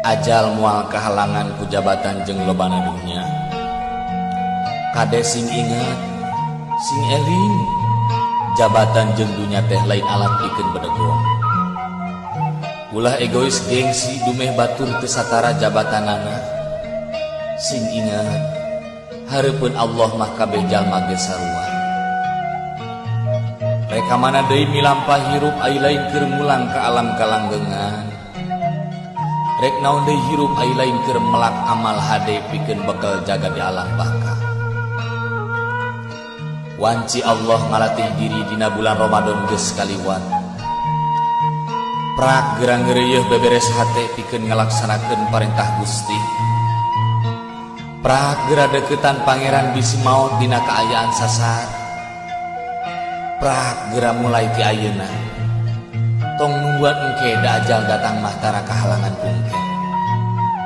Ajal moal kahalangan ku jabatan jeung lobana dunya. Kade sing inget, sing eling, jabatan jeung dunya teh lain alat pikeun bedegong. Ulah egois gengsi dumeh batur teu satara jabatanana. Sing inget, hareupeun Allah mah kabeh jalma ge sarua. Rek ka mana deui milampah hirup ai lain keur mulang ka alam kalanggengan. Rek naon deui hirup ai lain keur melak amal hade pikeun bekal jaga di alam baka. Wanci Allah ngalatih diri dina bulan Ramadan geus kaliwat. Prak gerang ngeureuyeun beberes hate pikeun ngalaksanakeun parentah Gusti. Prak gera deketan pangeran bisi maot dina kaayaan sasar. Prak gera mulai ti ayeuna. Tong nungguan engke da ajal datang mah tara kahalangan pungke.